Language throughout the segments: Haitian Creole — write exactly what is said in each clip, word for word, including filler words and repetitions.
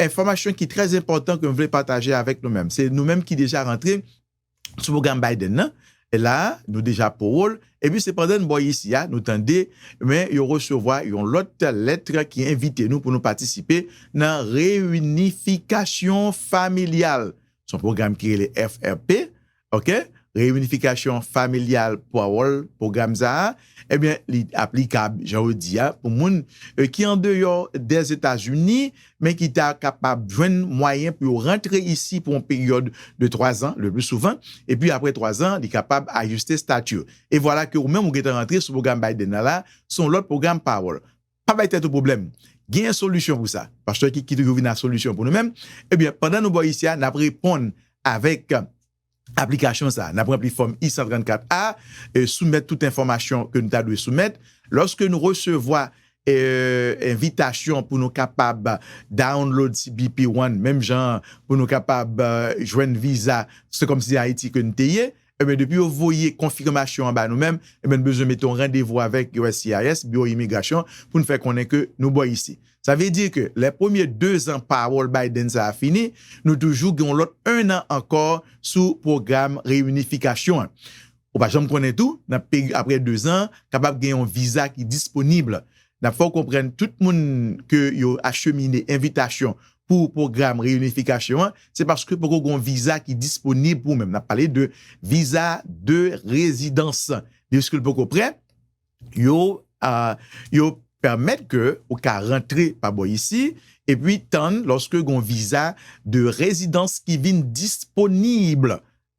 enfòmasyon ki trè enpòtan ke m vle pataje avèk nou menm. Se nou menm ki deja rantre sou pwogram Biden nan. E la, nou deja pawòl. Epi se pandan n bò isi a, nou tande, men yo resevwa yon lòt lèt ki envite nou pou nou patisipe nan reyinifikasyon familyal. Se yon pwogram ki rele F R P, ok? Reyinifikasyon familyal pawòl, pwogram sa a, ebyen, li aplikab, jan yo di a, pou moun eh, ki andeyò Dèzetazini, men ki ta kapab jwenn mwayen pou yo rantre isi pou yon peryòd de twa zan, le pli souvan, epi apre twa zan, li kapab ajiste stati yo. E vwala ke ou menm ou gentan rantre sou pwogram Biden nan la, se yon lòt pwogram pawòl. Pa bay tèt ou pwoblèm. Gen solisyon pou sa. Pastè ki, ki toujou vin ak solisyon pou nou menm. Ebyen, pandan nou bò isi a, n ap reponn avèk aplikasyon sa a. N ap ranpli fòm I san trannkat A, e, soumèt tout enfòmasyon ke nou ta dwe soumèt. Lòske nou resevwa e, envitasyon pou nou kapab download C B P One, menm jan pou nou kapab e, jwenn viza, se kòmsi Ayiti ke n te ye, ebyen, depi yo voye konfimasyon an ba nou menm, ebyen, n bezwen mete yon randevou avèk U S C I S, Biwo Imigrasyon, pou n fè konnen ke nou bò isi. Sa vle di ke lè premye de zan pawòl Biden sa a fini, nou toujou gen yon lòt en an ankò sou pwogram reyinifikasyon an. Ou pa janm konnen tou, nan peri-, apre de zan, kapab gen yon viza ki disponib. N ap fè w konprann tout moun ke yo achemine envitasyon pou pwogram reyinifikasyon an, se paske poko gen yon viza ki disponib pou ou menm. N ap pale de viza de rezidans. Deske l poko prè, yo, ah, yo pèmèt ke ou ka rantre pa bò isi, epi tann lòske gen yon viza de rezidans ki vin disponib.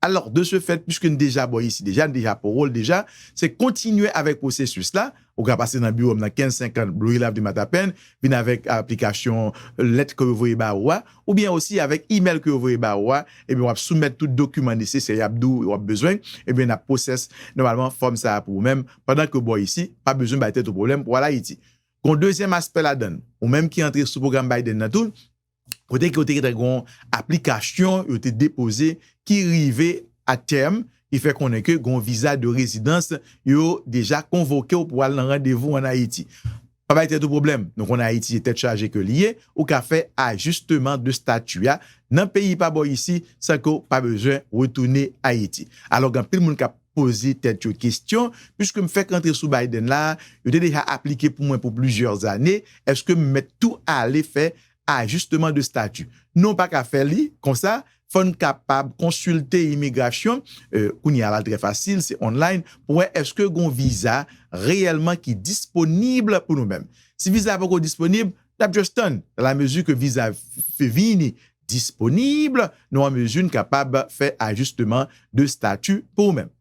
Alò, de ce fait, piske n deja bò isi deja, n deja pawòl deja, se kontinye avèk pwosesis la. Ou ka pase nan biwo m nan kenz senkant Blue Hill Avenue Matapen, vin avèk aplikasyon lèt ke yo voye ba ou a, oubyen osi avèk imèl ke yo voye ba ou a, ebyen w ap soumèt tout dokiman nesesè y ap di w w ap bezwen, ebyen n ap pwosès nòmalman fòm sa a pou ou menm, pandan ke w bò isi, pa bezwen bay tèt ou pwoblèm pou w al Ayiti. Gon dezyèm aspè ladan l, ou menm ki antre sou pwogram Biden nan tou, kote ke yo te gentan gon aplikasyon yo te depoze ki rive a tèm, ki fè konnen ke gon viza de rezidans, yo deja konvoke w pou al nan randevou ann Ayiti. Pa bay tèt ou pwoblèm. Nou konnen Ayiti se tèt chaje ke li ye, ou ka fè ajisteman de stati a nan peyi pa bò isi san ke w pa bezwen retounen Ayiti. Alò, gen anpil moun k ap poze tèt yo kesyon, piske m fèk rantre sou Biden la, yo te deja aplike pou mwen pou plizyè zane, èske m mèt tou ale fè ajisteman de stati? Non, w pa ka fè li konsa, fò n kapab konsilte imigrasyon, eh, kounye a la l trè fasil, se online, pou wè èske gon viza reyèlman ki disponib pou nou menm. Si viza a poko disponib, n ap just tann, dans la mesure ke viza f-, vini disponib, nou an mezi n kapab fè ajisteman de stati pou ou menm.